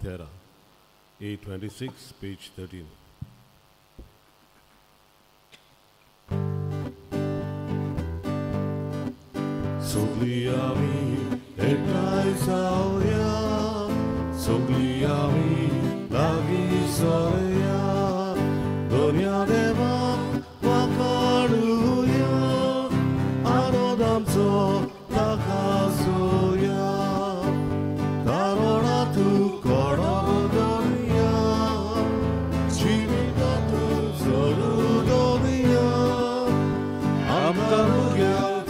13, 826, page 13. सगळीं आमी एकठांय जावया, सगळीं आमी लागीं सरया, दर्या देवाक वाखाणुया, आनंद आमचो ताका सोया, कारणा तूं कोणो दर्या, जिविता तूं चलू दर्या, आमकां भुरग्यांक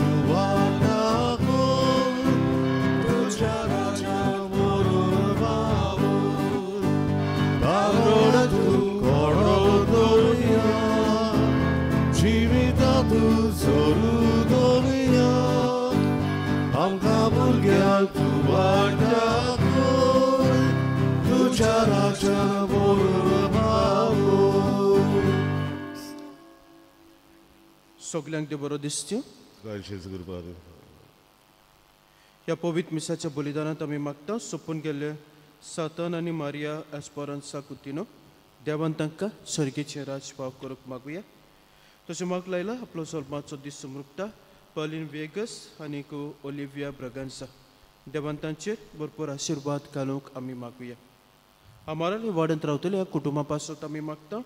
आमकां भुरग्यांक तूं वाट दाखय, तुज्या राज्यान व्हरून पावय. सगल्यांक देव बरो दिसच्यो. ह्या पवित्र मिसाच्या बलिदानांत आमी मागता सोंपून गेल्ले सातन आनी मारिया एस्परांसा कुतिनो देवान तांकां सर्गेचें राज पाव करूंक मागुया. तशें माग लायला आपलो जल्माचो दीस समृपता पॉलीन वेगस आनी ओलिविया ब्रगांसा देवान तांचेर भरपूर आशिर्वाद घालूंक आमी मागुया. आमाराले वाड्यांत रावतले ह्या कुटुंबा पासत आमी मागता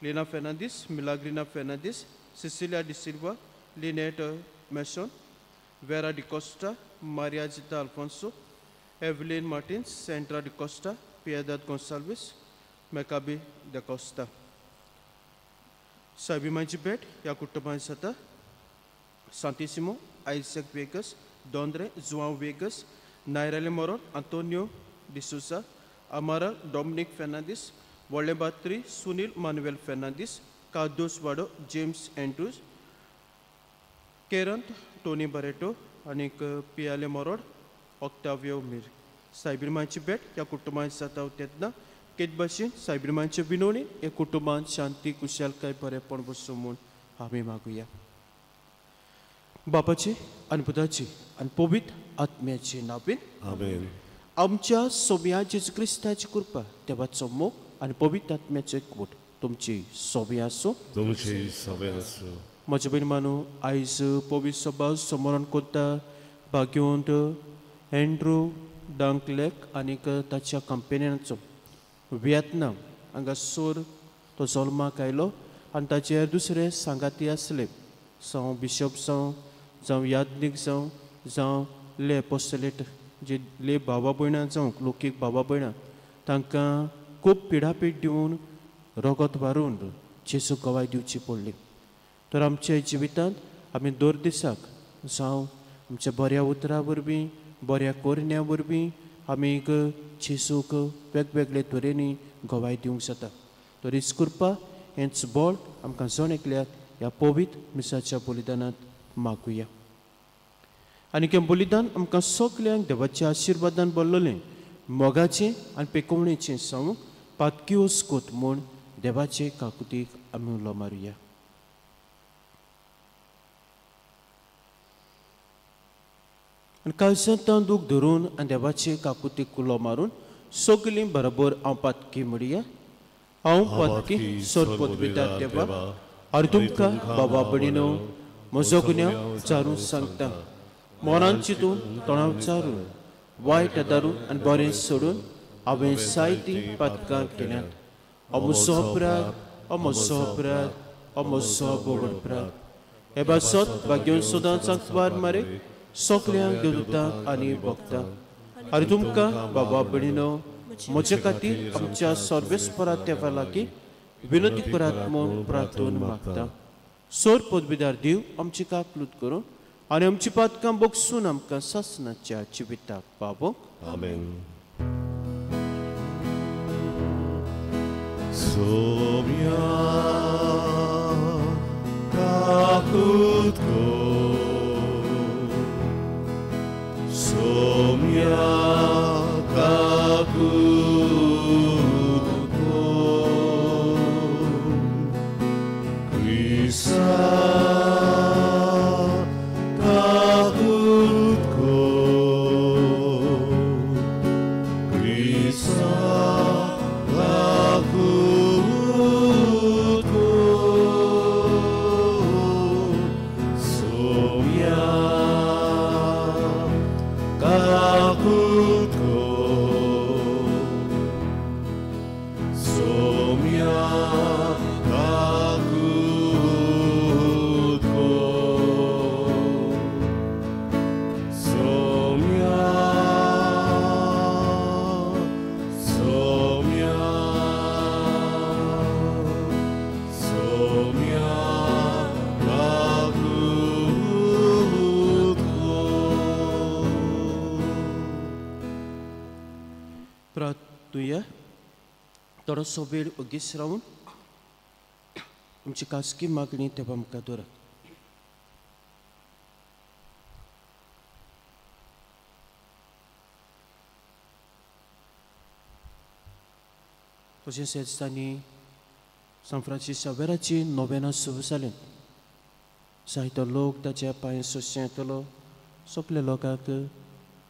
Lina Fernandes, Milagrina Fernandes, Cecilia D'Silva, Lynette Mason, Vera D'Costa, Maria Zita Alfonso, Evelyn Martins, Sandra D'Costa, Piedade Gonsalves, Macabi D'Costa. सायबीमांची भेट ह्या कुटुंबांत जाता Santissimo, Isaac Vegas, Dondre, Joao Vegas, Nairale Moron, Antonio D'Souza, Amara Dominic Fernandes, व्हडले बात्री Sunil Manuel Fernandes, कादोस वाडो, James Andrews, केरंत Tony Barreto आनीक पियाले मोरोड, Octavio Mir. सायबीमांची भेट ह्या कुटुंबांत जाता तेन्ना केद भाशेन सायबीमांचे विनवणी ह्या कुटुंबांत शांती कुशालकाय बरेपण बसूं म्हूण आमी मागुया. बापाचे आनी पुताचे आनी पवित्र आत्म्याचे नांवान आमेन. आमच्या सोम्या जेजू क्रिस्ताची कृपा, देवाचो मोग आनी पवित्र आत्म्याचो एकवट तुमची सोबी आसूं. तुमची सोबी आसूं. म्हजे भयण मानू आयज पवित्र सभा समरण कोत्ता भाग्यवंत एंड्रू डांकलेक आनीक ताच्या कंपेन्यांचो वियेतनाम हांगासर तो जल्माक आयलो आनी ताचे दुसरे सांगाती आसले जावं बिशप जावं, जावं याज्ञीक जावं, जावं ले पोस्टलेट जे ले भावा भयणां जावं लोकीक भावा भयणां तांकां खूब पिडापीड दिवन रगत वारून जेजू गवाय दिवची पडली. तर आमच्या जिवितांत आमी दर दिसाक जावं आमच्या बऱ्या उतरां वरवीं, बऱ्या कोरण्या वरवीं आमी जेजूक वेगवेगळे तरेनी गवाय दिवंक जाता. तर हीच कृपा हेंच बळ आमकां जण एकल्याक ह्या पवित्र मिसाच्या बलिदानांत मागुया. आनी हें बलिदान आमकां सगल्यांक देवाच्या आशिर्वादान भरलेलें मोगाचें आनी पेकोवणेचें सांगूंक पातकी कोत म्हूण देवाचे काकुतीक आमी उलो मारुया. आनी काळजांत दूख धरून आनी देवाचे काकुतीक उलो मारून सगलीं बरोबर हांव पातकी म्हणया. हांव पातकी सरपदविदार देवा आनी तुमकां बाबा भयणीनो म्हजो गुन्यांव चारून सांगता. मनान चिंतून तोंडाव चारून वायट आदारून आनी बरें सोडून हांवें सायती पातकां केल्यात. म्हजो अपराध, म्हजो अपराध, म्हजो व्हड अपराध. हे पासत भाग्यवंत सदांच आंकवार मारे सगल्यांक देवदूतांक आनी भक्तांक आनी तुमकां बाबा भयणीनो म्हजे खातीर आमच्या सर्वेस्परा देवा लागीं विनंती करात म्हूण प्रार्थना मागता. सोर पदवीदार देव आमची काकलूत करून आनी आमची पातकां बगसून आमकां सासणाच्या जिविताक पावोवंक. आमेन. सोम्या काकूत कर, सोम्या काकूत कर, क्रिस्ता काकूत कर, क्रिस्ता चिंतुया. थोडोसो वेळ ओगीच रावन आमची खासगी मागणी देवा मुखार दवरात. तशेंच ह्या दिसांनी सांत फ्रांसीस शावेराची नोवेनां सुरू जालें. जायतो लोक ताच्या पांय सोंशें येतलो. सगल्या लोकांक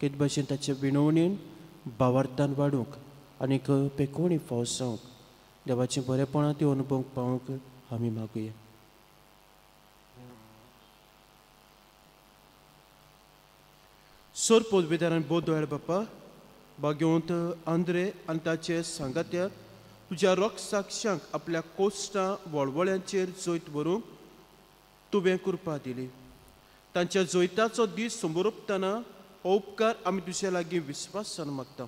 कितें भाशेन ताचे विणवणेन भावार्थान वाडूंक आनीक पेकोवणी फावस जावंक देवाचें बरेपणां ती अनुभवूंक पावूंक आमी मागुया. सर पोदवेदारान बोध दोयाळ बापा भाग्यवंत आंद्रे आनी ताचे सांगात्याक तुज्या रोगसाक्षांक आपल्या कोश्टां वळवळ्यांचेर जैत व्हरूंक तुवें कृपा दिली. तांच्या जैताचो दीस समोरपतना हो उपकार आमी तुज्या लागीं विस्वासान मागता.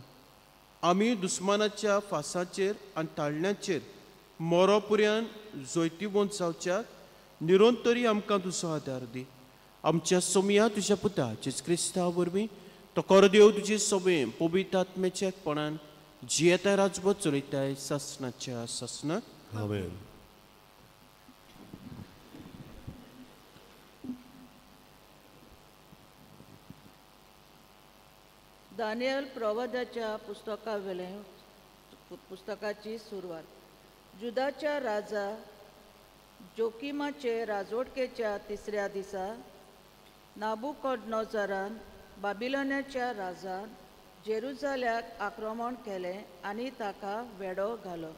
आमी दुस्मानाच्या फासाचेर आनी ताळण्याचेर मोरोपुऱ्यान जैतिवंत जावच्याक निरंतरी आमकां तुजो आदार दी. आमच्या सोमया तुज्या पुता जेजू क्रिस्ता वरवीं तो कर देव तुजी सवे पवित्र आत्म्याच्या एकपणान जियेता राजवट चलयताय सासणाच्या सासणाक. आमेन. दानियल प्रवादाच्या पुस्तकावेले पुस्तकाची सुरवात. जुदाच्या राजा जोकिमाचे राजवटकेच्या तिसऱ्या दिसा नाबुकोडनोझरान बाबिलोनाच्या राजान जेरुजाल्याक आक्रमण केलें आनी ताका वेडो घालो.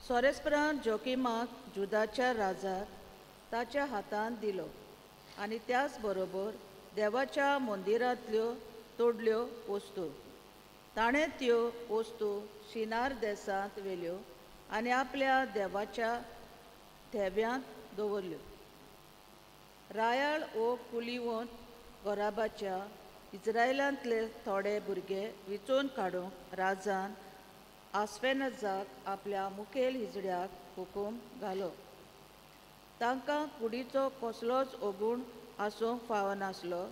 सोरेस्परान जोकिमाक जुदाच्या राजाक ताच्या हातांत दिलो आनी त्याच बरोबर देवाच्या मंदिरांतल्यो तोडल्यो वस्तू. ताणें त्यो वस्तू शिनार देसांत व्हेल्यो आनी आपल्या देवाच्या थेव्यांत दवरल्यो. रायाळ ओ कुलिवंत गोराबाच्या इस्रायलांतले थोडे भुरगे विचून काडूंक राजान आस्फेनजाक आपल्या मुखेल हिजड्याक हुकूम घालो. तांकां कुडीचो कसलोच ओगूण आसूंक फावनासलो.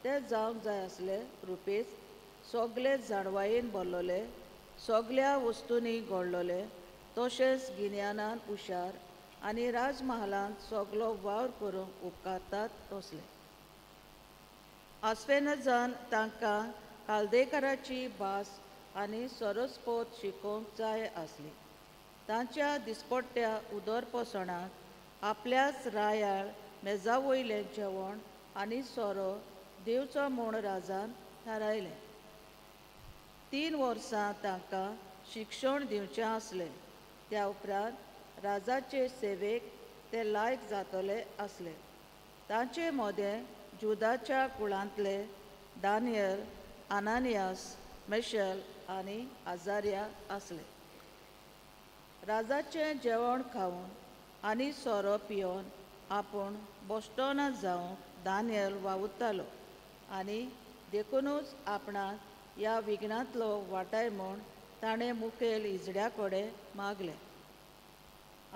ते जावंक जाय आसले रुपेच सगळे जाणवायेन भरलोले, सगळ्या वस्तूंनी घडलोले, तशेंच गिन्यानान हुशार आनी राजमहालांत सगलो वावर करूंक उपकारतात तसले. आस्फेनजान तांकां कालदेकाराची भास आनी सरस्पोत शिकोवंक जाय आसली. तांच्या दिसपट्ट्या उदरपोसणाक आपल्याच रायाळ मेजा वयलें जेवण आनी सोरो दिवचो म्हूण राजान थारायलें. 3 वर्सां तांकां शिक्षण दिवचें आसलें. त्या उपरांत राजाचे सेवेक ते लायक जातले आसले. तांचे मदें जुदाच्या कुळांतले दानियल, अनानियास, मिशेल आनी आजारिया आसले. राजाचें जेवण खावन आनी सोरो पिवन आपूण बोस्टोना जावंक दानियल वावुरतालो आनी देखुनूच आपणाक ह्या विघ्नांतलो वाटाय म्हूण ताणें मुखेल इजड्या कडेन मागलें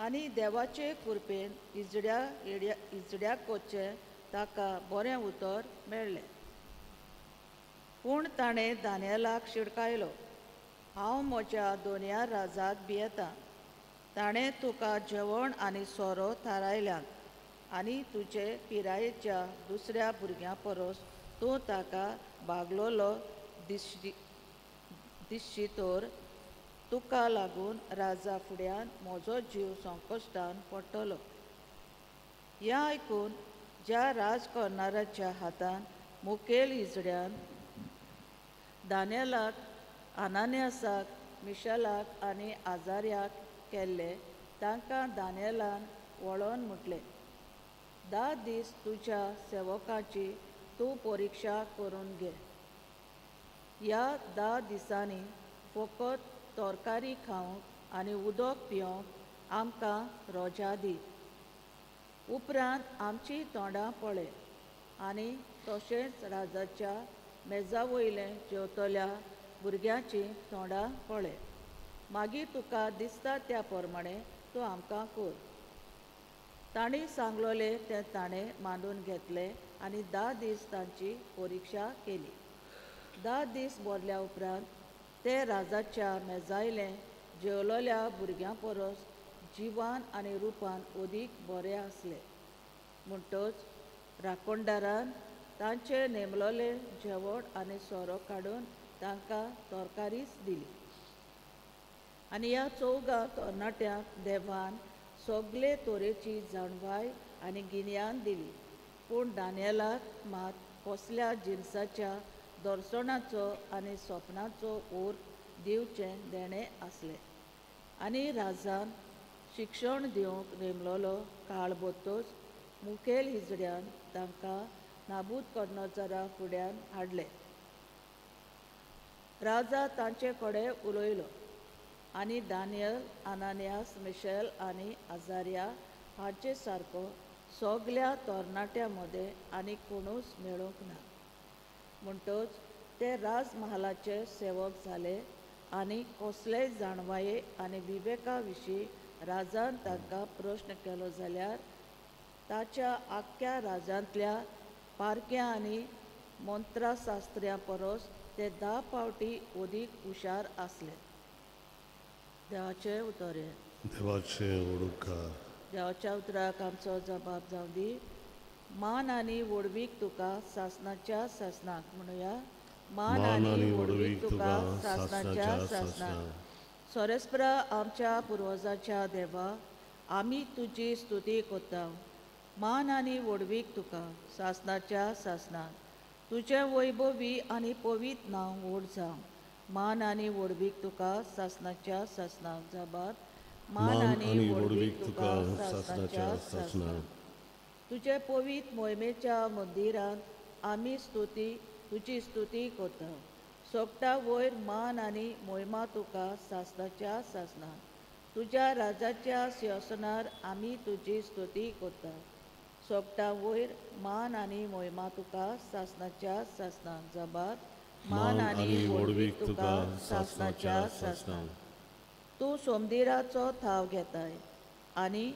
आनी देवाचे कृपेन इजड्या कोचें ताका बरें उतर मेळ्ळें. पूण ताणें दानियलाक शिडकायलो, हांव म्हज्या दोनया राजाक भियेतां. ताणें तुका जेवण आनी सोरो थारायल्यात आनी तुजे पिरायेच्या दुसऱ्या भुरग्यां परस तूं ताका बागलोलो दिसशी तर तुका लागून राजा फुड्यान म्हजो जीव संकश्टान पडटलो. हें आयकून ज्या राजकर्नाराच्या हातान मुखेल इजड्यान दानियलाक, अनानियासाक, मिशेलाक आनी आजार्याक केल्ले तांकां दानियलान वळोन म्हटलें, 10 दीस तुज्या सेवकाची तूं परिक्षा करून घे. ह्या 10 दिसांनी फकत तरकारी खावंक आनी उदक पिवंक आमकां रोजा दी. उपरांत आमची तोंडां पळय आनी तशेंच राजाच्या मेजा वयलें जेवतल्या भुरग्यांचीं तोंडां पळय. मागीर तुका दिसता त्या प्रमाणें तूं आमकां कर. तांणी सांगलोलें तें ताणें मानून घेतलें आनी 10 दीस तांची परिक्षा केली. 10 दीस भरल्या उपरांत ते राजाच्या मेजायले जेवलोल्या भुरग्यां परस जिवान आनी रुपान अदीक बरे आसले. म्हणटच राखणदारान तांचे नेमलोले जेवण आनी सोरो काडून तांकां तरकारीच दिली. आनी ह्या चौगां तरणाट्यांक देवान सगळे तरेची जाणवाय आनी गिन्यान दिली. पूण दानियलाक मात कसल्या जिनसाच्या दर्शनाचो आनी सपनाचो ओर दिवचें देणें आसलें. आनी राजान शिक्षण दिवंक नेमलोलो काळ बतोच मुखेल हिजड्यान तांकां नाबूदकदनोझरा फुड्यान हाडले. राजा तांचे कडेन उलयलो आनी दानियल, अनानियास, मिशेल आनी आजारिया हांचे सारको सगल्या तरणाट्यां मदें आनी कोणूच मेळूंक ना. म्हणटच ते राजमहालाचे सेवक जाले आनी कसलेय जाणवाये आनी विवेका विशीं राजान तांकां प्रश्न केलो जाल्यार ताच्या आख्ख्या राजांतल्या पारक्यां आनी मंत्राशास्त्र्यां परस ते 10 फावटी अदीक हुशार आसले. देवाचें उतर हें. देवाचें उडकार. देवाच्या उतराक आमचो जबाब जावं दी. मान आनी व्हडवीक तुका सासनाच्या सासनाक. म्हणुया, मान आनी व्हडवीक तुका सासनाच्या सासनाक. सोरेस्परा आमच्या पुर्वजाच्या देवा, आमी तुजी स्तुती करता. मान आनी व्हडवीक तुका सासनाच्या सासनाक. तुजें वैभवी आनी पवित्र नांव व्हड जावं. मान आनी व्हडवीक तुका सासनाच्या सासनाक. जबाब, मान आनी व्हडवीक तुका सासनाच्या सासनाक. तुजे पवित्र मोहिमेच्या मंदिरांत आमी स्तुती तुजी स्तुती करता. सोगटा वयर मान आनी मोहिमा तुका सासनाच्या सासनाक. तुज्या राजाच्या सिंहासनार आमी तुजी स्तुती करता. सोगटा वयर मान आनी मोहिमा तुका सासनाच्या सासनाक. जबाब, मान आनी व्हडवीक तुका सासनाच्या सासनाक. तूं सोमदिराचो थाव घेताय आनी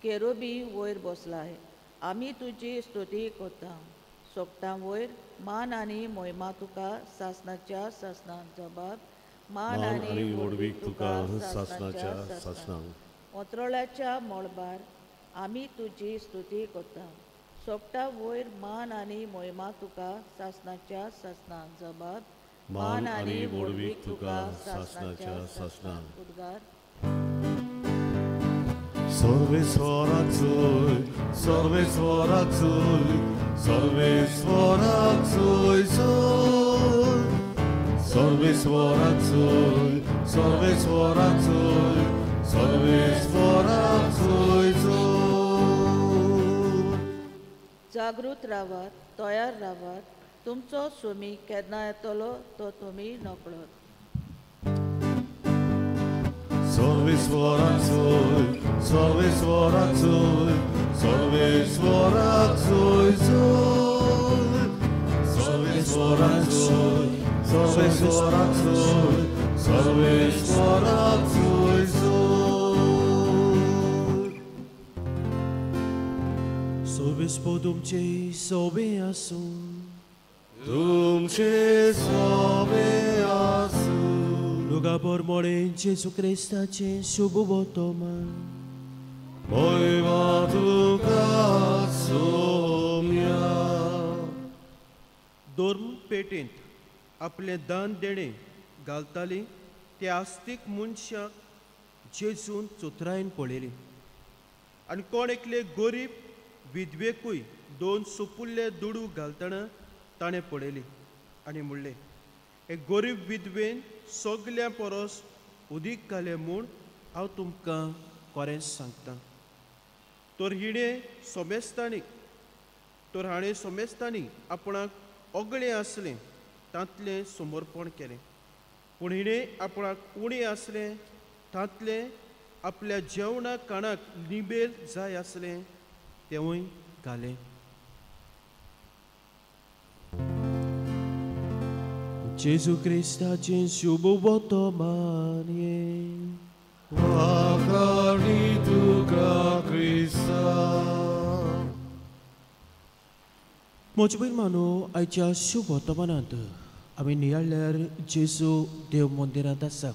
केरोबी वयर बसलाय. आमी तुजी स्तुती करता. सोगटां वयर मान आनी मोहिमा तुका सासनाच्या सासनाक. जबाब, मान आनी व्हडवीक तुका सासनाच्या सासनाक. ओंतरोळ्याच्या मळबार आमी तुजी स्तुती करता. सोगटां वयर मान आनी मोहिमा तुका सासनाच्या सासनाक. जबाब, मान आनी व्हडवीक तुका सासनाच्या सासनाक. उद्गार. सर्वेश्वराचोय सर्वेश्वराचोय सर्वेश्वराचोय जोय सर्वेश्वराचोय सर्वेश्वराचोय सर्वेश्वराचोय जोय. जागृत रावात, तयार रावात. तुमचो सुमी केन्ना येतलो तो तुमी नकळत. सर्वेश्वराचोय सर्वेश्वराचोय सर्वेश्वराचोय जोय सर्वेश्वराचोय सर्वेश्वराचोय सर्वेश्वराचोय जोय. सोबेस्पो तुमचे सोबे आसूं. तुमचे सोबे आसूं. लुगा परमोळे जेजू क्रिस्ताचें शुभ वर्तमान. मोहिमा तुका सोम्या. धर्म पेटेंत आपलें दान देणें घालताली त्या आस्तीक मनशाक जेजून चोत्रायन पळयली आनी कोण एकले गरीब विधवेकूय 2 सुपुल्ले दुडू घालतना ताणें पळयली आनी म्हणलें, एक गरीब विधवेन सगल्या परस उदीक घालें म्हूण हांव तुमकां खरेंच सांगता. तर हिणें सोमेस्तांनी तर हाणें सोमेस्तांनी आपणाक ओगळें आसलें तांतलें समर्पण केलें, पूण हिणें आपणाक उणें आसलें तांतलें आपल्या जेवणा काणाक निबेल जाय आसलें तेंवूय घालें. जेजू क्रिस्ताचें शुभ वर्तमान हें. वाखाणी तुका क्रिस्ता. म्हज्या भयणींनो, आयच्या शुभ वर्तमानांत आमी नियाळ्यार जेजू देव मंदिरांत आसा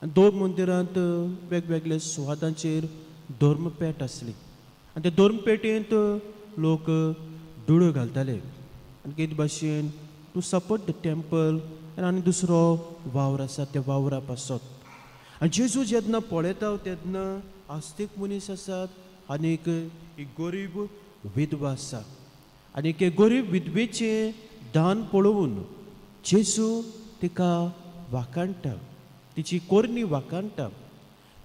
आनी देव मंदिरांत वेगवेगळे सुवातांचेर धर्मपेट आसली आनी त्या धर्मपेटेंत लोक दुडू घालताले आनी कितें भाशेन टू सपोर्ट the temple आनी दुसरो वावर आसा त्या वावरा पासत. आनी जेजू जेन्ना पळयता तेन्ना आस्तीक मनीस आसात आनी एक गरीब विधवा आसा आनी एक गरीब विधवेचें दान पळोवन जेजू तिका वाखाणटा, तिची कोरणी वाखाणटा.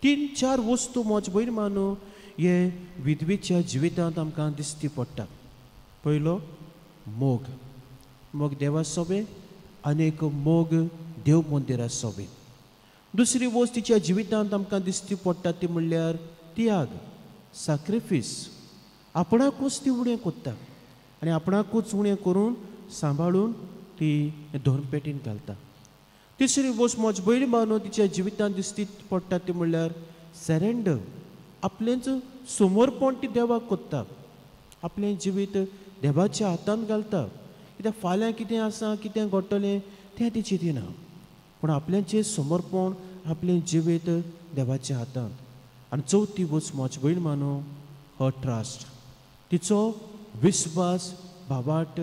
तीन चार वस्तू म्हज भयण मानू हे विधवेच्या जिवितांत आमकां दिसती पडटा. पयलो मोग, मोग देवा सोबे आनी एक मोग देव मंदिरा सोबे. दुसरी वस्त तिच्या जिवितांत आमकां दिसती पडटा ती म्हणल्यार त्याग, साक्रिफीस. आपणाकूच ती उणें कोत्ता आनी आपणाकूच उणें करून सांबाळून ती धर्मपेटीन घालता. तिसरी वस्त म्हज भयण मानू तिच्या जिवितांत दिसती पडटा ती म्हणल्यार सरेंडर. आपलेंच समर्पण ती देवाक कोत्ता, आपलें जिवीत देवाच्या हातांत घालता. कित्याक फाल्यां कितें आसा कितें घडटलें तें ती चिंतिना, पूण आपल्याचें समर्पण आपलें जिवीत देवाच्या हातांत. आनी चवथी वस्त म्हज भयण मानू हो ट्रस्ट, तिचो विस्वास भावाट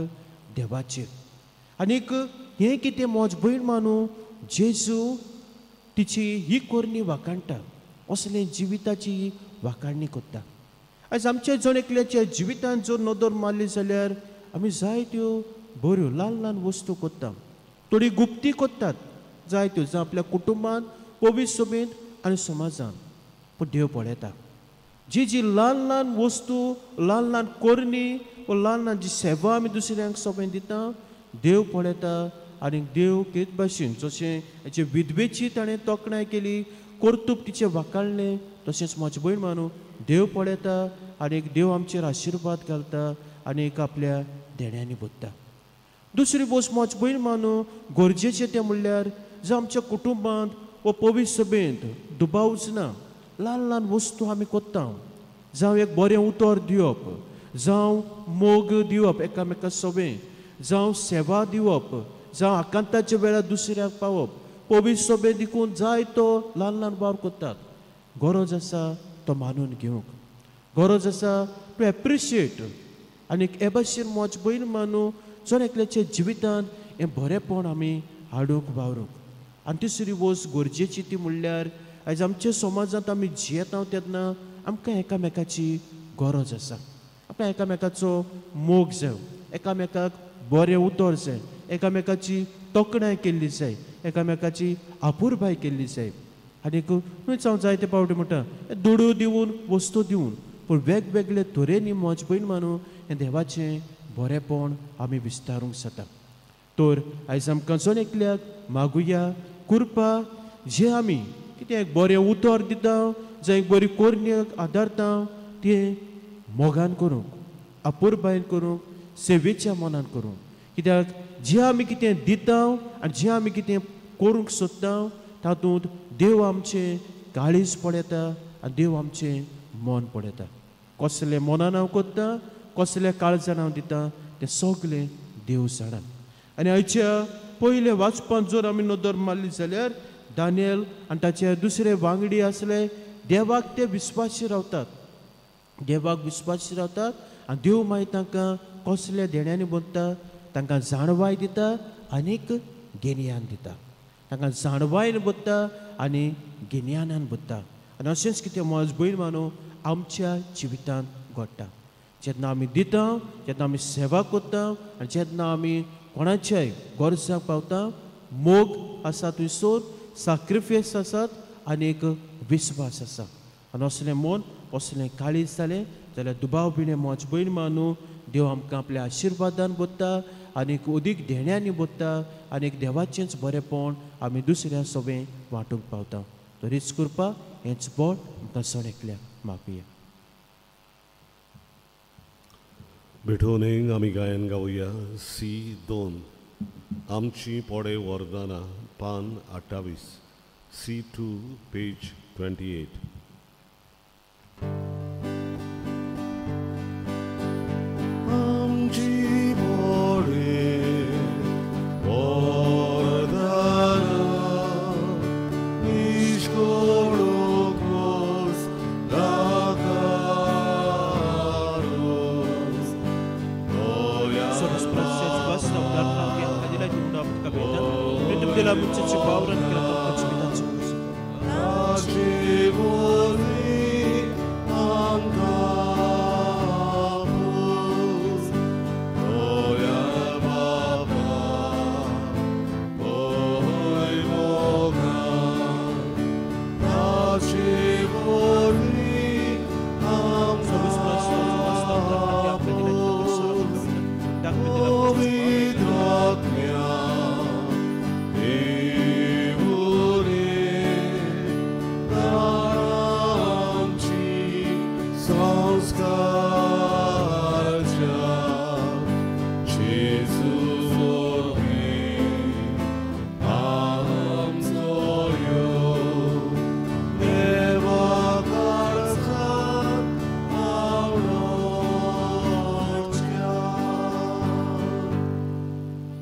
देवाचेर. आनीक हें कितें म्हज भयण मानू जेजू तिची ही कोरणी वाखाणटा, असलें जिविताची वाखाणणी करता. आयज आमच्या जण एकल्याच्या जिवितांत जर नदर मारली जाल्यार आमी जायत्यो बऱ्यो ल्हान ल्हान वस्तू करता, थोडी गुप्ती करतात जायत्यो, जावं आपल्या कुटुंबांत, पवित्र सभेंत आनी समाजांत. पूण देव पळयता जी जी ल्हान ल्हान वस्तू, ल्हान ल्हान कोरणी वा ल्हान ल्हान जी सेवा आमी दुसऱ्यांक सभेंत दिता, देव पळयता. आनी देव कितें भाशेन जशें हेचे विधवेची ताणें तोखणाय केली, कर्तूब तिचें वाखाणलें, तशेंच म्हजें भयण मानू देव पळयता आनी देव आमचेर आशिर्वाद घालता आनी एक आपल्या देण्यांनी भरता. दुसरी वस्त म्हज भयण मानू गरजेचें तें म्हणल्यार जावं आमच्या कुटुंबांत वा पवित्र सभेंत दुबावच ना ल्हान ल्हान वस्तू आमी करता, जावं एक बरें उतर दिवप, जावं मोग दिवप एकामेका सभें, जावं सेवा दिवप, जावं आकांताच्या वेळार दुसऱ्याक पावप, पवित्र सभेंत देखून जाय तो ल्हान ल्हान वावर करतात. गरज आसा तो मानून घेवंक, गरज आसा टू एप्रिशिएट. आनी हे भाशेन म्हज भयण मानू जण एकल्याच्या जिवितांत हें बरेंपण आमी हाडूंक वावरूंक. आनी तिसरी वस्त गरजेची ती म्हणल्यार आयज आमच्या समाजांत आमी जियेता तेन्ना आमकां एकामेकाची गरज आसा. आमकां एकामेकाचो मोग जाय, एकामेकाक बरें उतर जाय, एकामेकाची तोखणाय केल्ली जाय, एकामेकाची आपुरबाय केल्ली जाय. आनीक न्हूच हांव जायते पावटी म्हणटा दुडू दिवन वस्तू दिवन, पूण वेगवेगळे तरेनी म्हज भयण मानू हें देवाचें बरेंपण आमी विस्तारूंक जाता. तर आयज आमकां जण एकल्याक मागुया कृपा जे आमी कितें एक बरें उतर दिता, जावं एक बरी कोरणी आदारता, तें मोगान करूंक, आपुरबायन करूंक, सेवेच्या मनान करूंक. कित्याक जें आमी कितें दिता आनी जें आमी कितें करूंक सोदता तातूंत देव आमचें काळीज पळयता आनी देव आमचें मन पळयता. कसलें मनान हांव करता, कसल्या काळजान हांव दिता तें सगलें देव जाणा. आनी आयच्या पयल्या वाचपांत जर आमी नदर मारली जाल्यार दानियल आनी ताचे दुसरे वांगडी आसले, देवाक ते विस्वासी रावतात, देवाक विस्वासी रावतात आनी देव मागीर तांकां कसल्या देण्यांनी भरता, तांकां जाणवाय दिता आनीक गिन्यान दिता, तांकां जाणवायन भरता आनी गिन्यानान भरता. आनी अशेंच कितें म्हज भयण मानू आमच्या जिवितांत घडटा. जेन्ना आमी दिता, जेन्ना आमी सेवा करता आनी जेन्ना आमी कोणाच्याय गरजाक पावता, मोग आसा थंयसर, साक्रिफायस आसात आनी एक विस्वास आसा. आनी असलें मन, असलें काळीज जालें जाल्यार दुबाव बिणें म्हज भयण मानू देव आमकां आपल्या आशिर्वादान भरता आनी अदीक देण्यांनी भरता आनी देवाचेंच बरेंपण आमी दुसऱ्या सभें वांटूंक पावता. तरीच कृपा हेंच बळ आमकां सण एकल्याक मागुया. भेटोवणेक आमी गायन गावया सी 2 आमची पोडे वरदाना पान 28 सी 2 पेज 28. आमची पोडे वरदाना करूंक वच नाका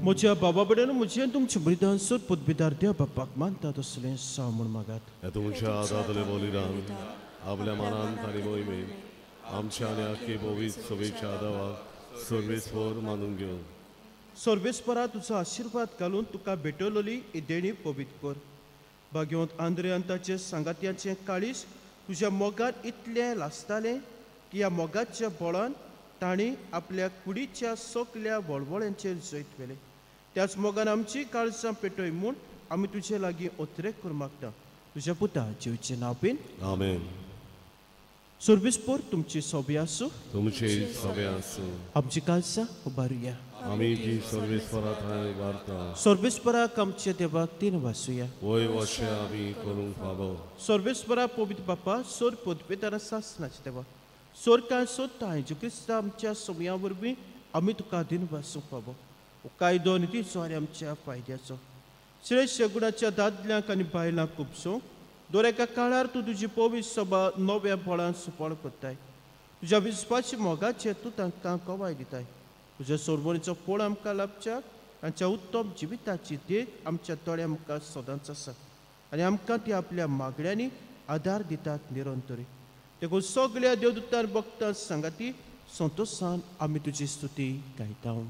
म्हज्या बाबा बडेन म्हजें तुमचें बलिदान सोद पदवीदार देव बापाक मानता तसलें साव म्हूण मागात. तुमच्या आदातले बलिदान आपल्या मनान आनी मोहिमेन आमच्या आनी आख्खी पवित्र सभेच्या आदावाक सर्वेस्पर मानून घेवन सर्वेस्परा तुजो आशिर्वाद घालून तुका भेटवलेली ही देणी पवित्र कर. भाग्यवंत आंद्रे आनी ताचे सांगात्याचें काळीज तुज्या मोगान इतलें लासतालें की ह्या मोगाच्या बळान तांणी आपल्या कुडीच्या सगल्या वळवळ्यांचेर जैत व्हेलें. त्याच मोगान आमची काळजां पेटय म्हूण आमी तुजे लागीं ओतरेक करूंक मागता तुज्या पुता जेवचें नांव बीन. आमेन. सर्वेस्पर तुमची सोबी आसूं. तुमची सोबी आसूं. आमची काळजां उबारुया. आमी जी सर्वेस्परा थंय उबारता. सर्वेस्पराक आमच्या देवाक तीन वासुया. वय वशे आमी करूंक फावो. सर्वेस्परा पवित्र बापा सोर पदवेदारा सासनाचे देवा सोरकां सोदता जेजू क्रिस्ता आमच्या सोमया वरवीं आमी तुका दिन वासूंक फावो. कायदो नितीचो आनी आमच्या फायद्याचो श्रेश्ठ गुणाच्या दादल्यांक आनी बायलांक खुबसो दर एका काळार तूं तुजी पवित्र सभा नव्या बळान सुपळ करताय. तुज्या विस्वासी मोगाचेर तूं तांकां गवाय दिताय. तुज्या सोरवणीचो फळ आमकां लाभच्याक तांच्या उत्तम जिविताची देख आमच्या दोळ्या मुखार सदांच आसा आनी आमकां ती आपल्या मागण्यांनी आदार दितात निरंतरी. देखून सगल्या देवदूतान भक्तां सांगाती संतोशान आमी तुजी स्तुती गायता.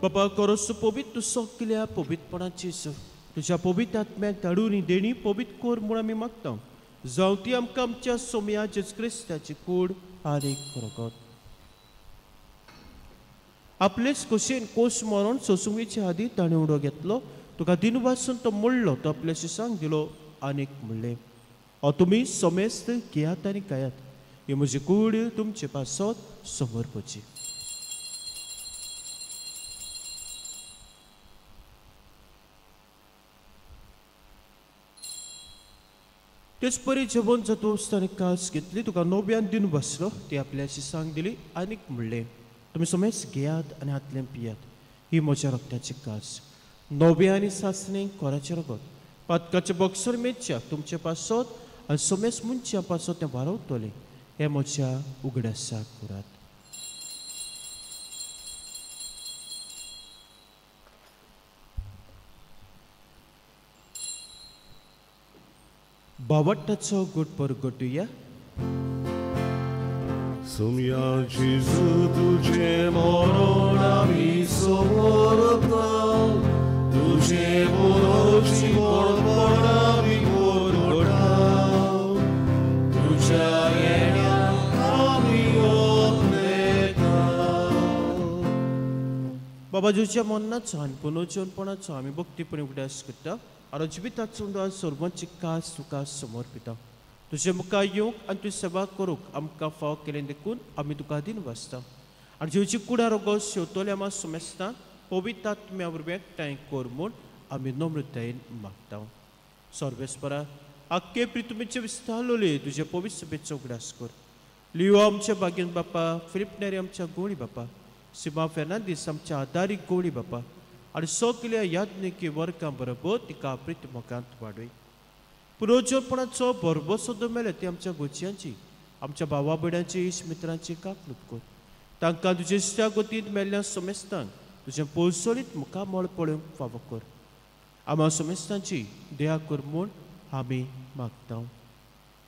बाबा करोसो पवित्र तूं सगल्या पवित्रपणाची तुज्या पवित्र आत्म्याक धाडून ही देणी पवित्र कर म्हूण आमी मागता. जावं ती आमकां आमच्या सोमया जेजू क्रिस्ताची कूड आनी रगत. आपलेच खोशयेन कोस मरण सोंसूंक आदीं ताणें उडो घेतलो. तुका दिनवासून तो मोडलो. तो आपल्या शिसांक दिलो आनीक म्हणलें, हो तुमी समेस्त घेयात आनी खायात. ही म्हजी कूड तुमचे पासत समर्पची. तेच परी जेवण जातकच ताणें कास घेतली. तुका नव्यान दिवन बसलो. ती आपल्या शिसांक दिली आनीक म्हणलें, तुमी समेज घेयात आनी हातलें पियात. ही म्हज्या रक्ताची कास नव्या आनी सासणे कोराचें रगत पातकाचें बॉक्सर मेच्या तुमचे पासत आनी समेज मनशां पासत तें वारवतलें. हें म्हज्या उगडासाक करात. बावट्टाचो गुट परगटुया. सुमया जेजू तुझे मरण आमी समर्पता, तुझे मरणाची बळपण आमी परगटा, तुझ्या येण्याक आमी ओतलेता. बाबा जेजूच्या मरणाचो आनी पुनर्जीवनपणाचो आमी भक्तीपणी उगडास करता आनी जिविताचो सर्वांची कास तुका समर्पिता. तुजे मुखार येवंक आनी तुजी सेवा करूंक आमकां फाव केलें देखून आमी तुका दिन वाचता आनी जेवची कुडार रोगो शेवतोले आमा सुमेस्तां पवित्र आत्म्या वरवीं एकठांय कर म्हूण आमी नम्रतायेन मागता. सर्वेस्परा आख्खे प्रितुमेचे विस्तारलोले तुजे पवित्र सभेचो उगडास कर. लियो आमच्या भाग्यन बापा, फिलिप नेरी आमच्या गोळी बापा, सिमा फेर्नांदीस आमच्या आदारीक गोळी बापा आनी सगल्या याज्ञिकी वर्गां बरोबर तिका प्रीत मोगांत वाडय. पुरोजपणाचो भरभोसो मेले ती आमच्या गोचयांची, आमच्या भावा भयणांची, इश्ट मित्रांची काकलूत कर. तांकां तुजे इश्टा गतींत मेल्ल्या समेस्तांक तुजें पोलसोलीत मुखामळ पळोवंक फावो कर. आमा समेस्तांची दया कर म्हूण आमी मागता.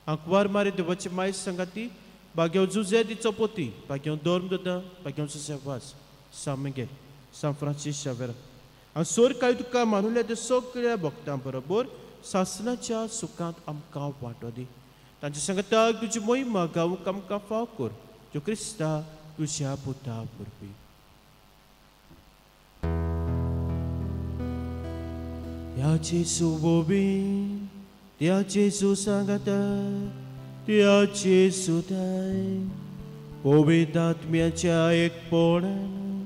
आंकवार मारी देवाची माय सांगाती भाग्यो जुजे दिचो पोती, भाग्यो धर्म ददा, भाग्यो जुजे वास, सान मिगेल, सान फ्रांसीस शावेरा आनी सोर काय तुका मानुल्या ते सगळ्या भक्तां बरोबर सासनाच्या सुखांत आमकां वांटो दी. तांच्या सांगाताक तुजी मोहिमा गावंक आमकां फाव कर, ज्यो क्रिस्ता तुज्या पुता वरवीं. त्या जेजू वरवीं, त्या जेजू सांगाता, त्या जेजू ताय पवित्र आत्म्याच्या एकपणान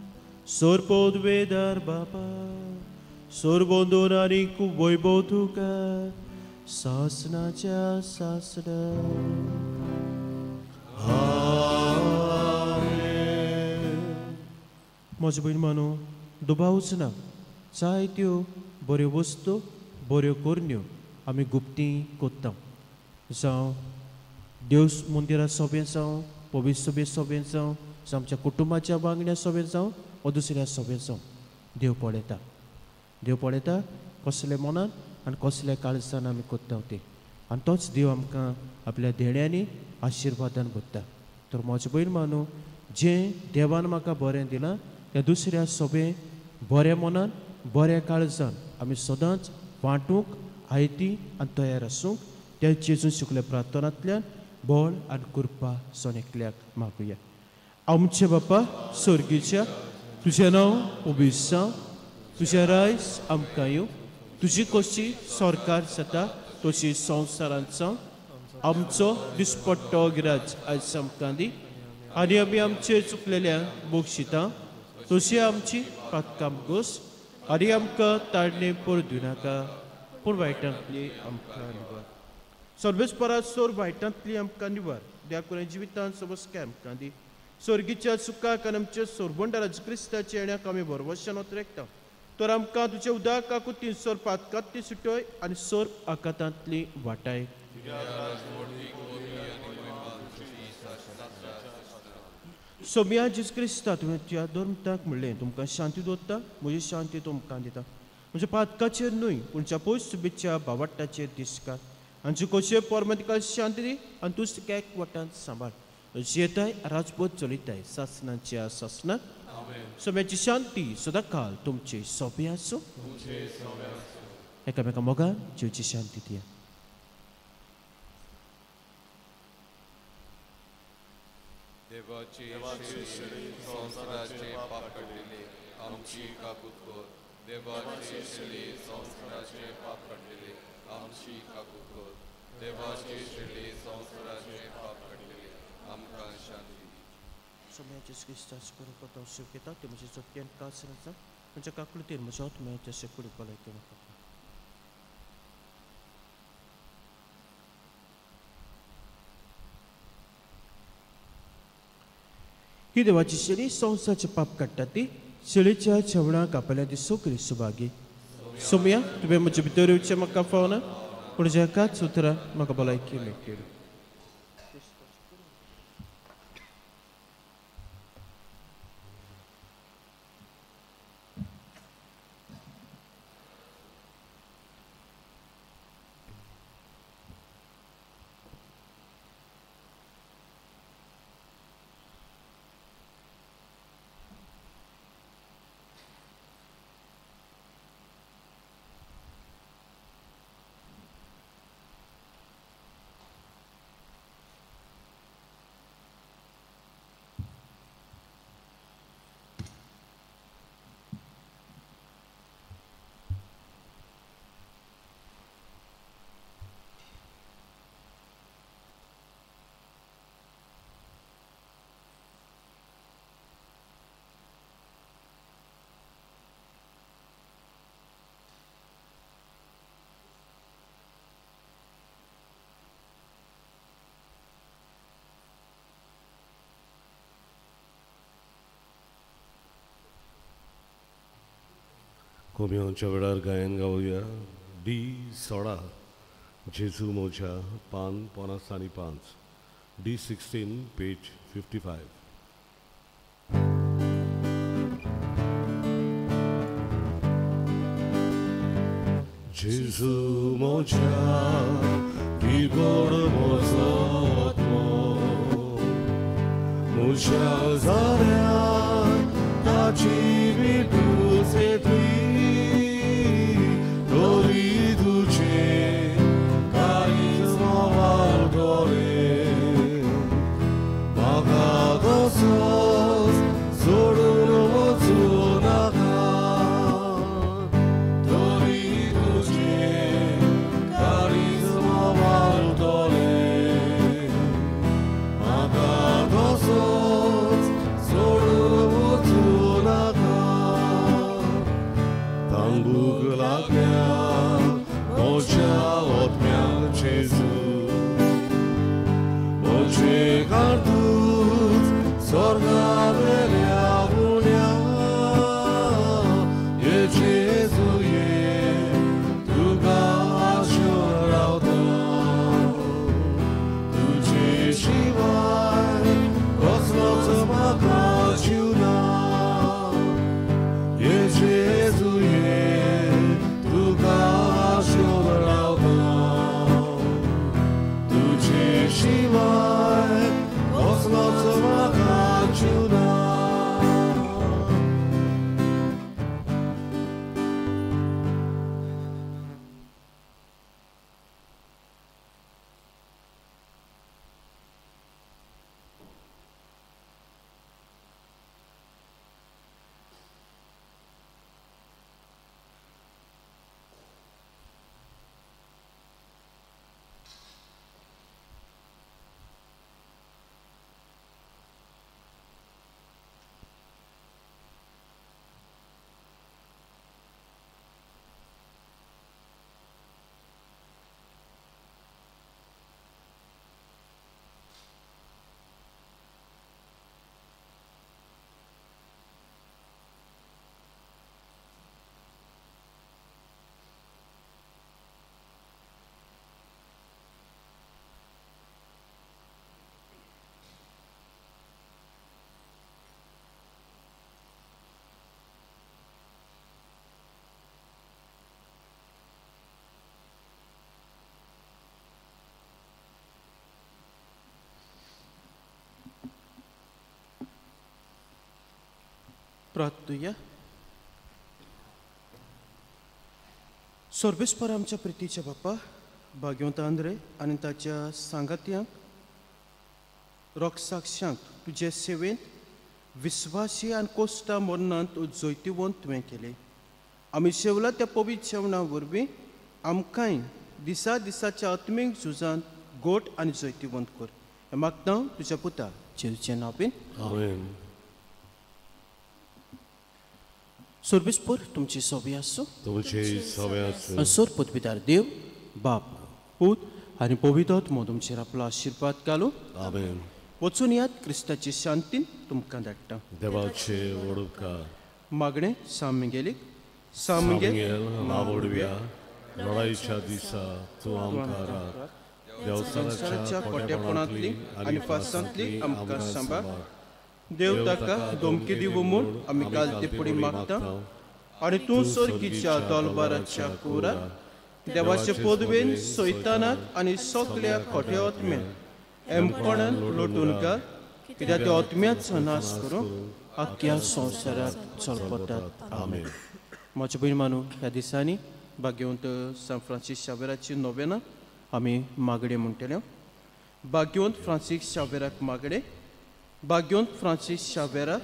सोरपोदवेदार बापा सोरबंदून आनी वैभव तुका सासनाच्या सासना. म्हजे भयण मानू दुबावच ना, जायत्यो बऱ्यो वस्तू बऱ्यो करण्यो आमी गुप्ती कोत्ता, जावं देव मंदिरा सोबें जावं, पवित्र सभे सोबें जावं, आमच्या कुटुंबाच्या वांगड्या सोबें जावं वा दुसऱ्या सोबें जावं, देव पळयता. देव पळयता कसले मनान आनी कसल्या काळजान आमी कोत्ता ते, आनी तोच देव आमकां आपल्या देण्यांनी आशिर्वादान भरता. तर म्हजे भयण मानू जें देवान म्हाका बरें दिलां त्या दुसऱ्या सोबें बऱ्या मनान बऱ्या काळजान आमी सदांच वांटूंक आयती आनी तयार आसूंक त्या जेजून शिकल्या प्रार्थनांतल्यान बळ आनी कृपा सणेकल्याक मागुया. आमचे बापा स्वर्गीच्या, तुजें नांव पवित्र जावं, तुजें रायज आमकां येवं, तुजी कशी सरकार जाता तशी संवसारांत जावं. आमचो दिसपट्टो गिराज आयज आमकां दी आनी आमी आमचे चुकलेल्या बक्षिता तशी आमची पातकाम गोस आनी आमकां ताडणे परदूं नाका, पूण वायटांतली आमकां निवार. सर्वेस्परा सोर वायटांतली आमकां निवार, द्या जिवितांत सबस्काय आमकां दी. स्वर्गीच्या सुखाक आनी आमच्या सोरबंडाराज क्रिस्ताच्या येण्याक आमी भरवशान ओतरेकता. तर आमकां तुज्या उदक काकुतीन सोर पातकांतली सुटय आनी सोर आकातांतली वाटाय. सोम्या जेजू क्रिस्ता, तुवें तुज्या धर्मताक म्हणलें, तुमकां शांती दवरता, म्हजी शांती तुमकां दिता. म्हज्या पातकाचेर न्हय पूण ज्या पयस सुबेच्या भावाट्टाचेर दिसका आनी जी कशे परमतिका शांती दी आनी तूं तिका एकवटान सांबाळ. जियेताय राजपूत चलयताय सासनाच्या सासनाक. सोम्याची शांती सदांकाल तुमचे सोबे आसूं. एकामेका मोगान जिवची शांती दिया. देवाचे संवसाराचे पाप काडलेले आमची काकूत कर. देवाचे शेळी संवसाराचे पाप काडलेले आमची काकूत कर. देवाचे शेळी संवसाराचे पाप काडलेले आमकां शांती दी. सोम्याचे क्रिस्ताचे करून हांव शिव घेता ते म्हजे जोत्यान कास म्हज्या काकलुतीन म्हज्या आत्म्याच्या शेकुडी भलायकी म्हाका. ही देवाची शेळी संवसाराचें पाप काडटा ती शेळीच्या जेवणाक आपल्या ती सगळी सुभागी. सोम्या तुवें म्हजे भितर येवचें म्हाका फावना, पूण ज्या एकाच उतरान म्हाका भलायकी मेळटली. कोम्यांच्या वेळार गायन गावया डी 16 जेजू मोजा पान 55 डी 16 पेज 55. जेजू मोजा की गोड मोजो आत्मो म्हज्या जाऱ्यान ताची विटूच येतली तरी तुजें काळीज मोवाळटलें म्हाका तसोच सोडून वचूं नाका तरी तुजें काळीज मोवाळटलें म्हाका तसोच सोडून वचूं नाका. तांबूक लागल्या म्हज्या आत्म्याक जेजू म्हजें काळतूच स्वर्गावेल्या उण्या ये जेजू ये तुका आशेवन रावता तुजे शिवाय कसलोच म्हाका जीव ना ये जेजू ये तुका आशेवन रावता तुजे शिवाय कसलोच म्हाका जीव ना. प्रार्थुया. सर्वेस्पर आमच्या प्रितीच्या बापा भाग्यवंत आंद्रे आनी ताच्या सांगात्यांक रोगसाक्षांक तुजे सेवेंत विस्वासी आनी कोश्टा मरणांत जैतिवंत तुवें केले. आमी शेवला त्या पवित्र जेवणा वरवीं आमकांय दिसा दिसाच्या आत्मीक झुजांत गोट आनी जैतिवंत कर. हें मागता तुज्या पुता जेजूच्या नांवान. आमेन. सर्वेस्पर तुमची सवी आसूं. तुमची सवी आसूं. सर पदवीदार देव बाप पूत आनी पवित्र आत्मो तुमचेर आपलो आशिर्वाद घालूं. आमेन. वचून यात क्रिस्ताची शांतीन तुमकां धाडटा. देवाचे वडुपकार. मागणें सामिगेलीक सामिगेल लावडव्या लढाईच्या दिसा तूं आमकां राख. देवचाराच्या खोटेपणांतली आनी फासांतली आमकां सांबाळ. देव ताका धमकी दिवं म्हूण आमी काल ते फुडें मागता आनी तूं सर्गीच्या दलबाराच्या कुरार देवाचे पदवेन सैतानाक आनी सगल्या खोट्या आत्म्याक एमपणान लोटून घाल कित्याक त्या आत्म्याचो नाश करूंक आख्ख्या संवसाराक चलपतात. आमेन. म्हज्या भयण मानू ह्या दिसांनी भाग्यवंत सांत फ्रांसीस शावेराची नोवेना आमी मागणें म्हणटले. भाग्यवंत फ्रांसीस शावेराक मागणें. भाग्यवंत फ्रांसीस शावेरा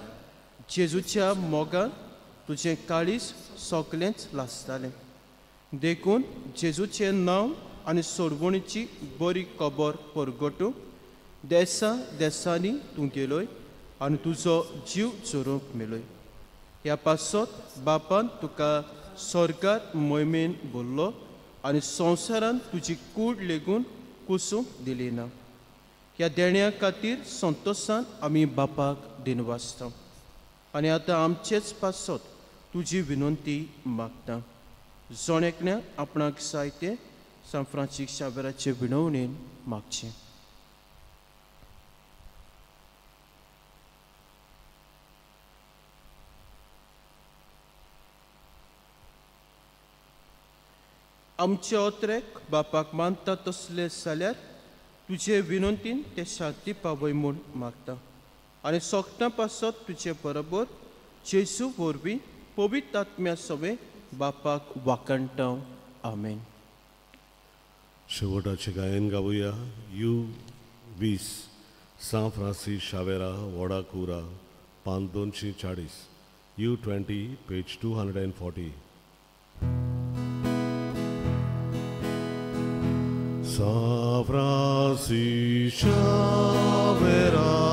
जेजूच्या मोगान तुजें काळीज सगळेंच लासतालें देखून जेजूचें नांव आनी सोडवणीची बरी खबर परगटूंक देसा देसांनी तूं गेलोय आनी तुजो जीव झरोवंक मेलोय. ह्या पासत बापान तुका स्वर्गार मोहिमेन भरलो आनी संवसारान तुजी कूड लेगून कुसूंक दिली ना. ह्या देण्या खातीर संतोशान आमी बापाक दिनवासता आनी आतां आमचेच पासत तुजी विनंती मागता. जण एकल्यान आपणाक जाय तें सांत फ्रांसीस शावेराचे विनवणेन मागचें. आमचे ओत्रेक बापाक मानता तसले जाल्यार तुजे विनंतीन ते शांती पावय म्हूण मागता आनी सोगटां पासत तुजे बरोबर जेजू वरवीं पवित्र आत्म्या सवें बापाक वाखाणटा. आमेन. शेवटाचें गायन गावया. You 20 सांत फ्रांसीस शावेरा वडा कुरा पान 240. U 20 page 240. San Francis Xavera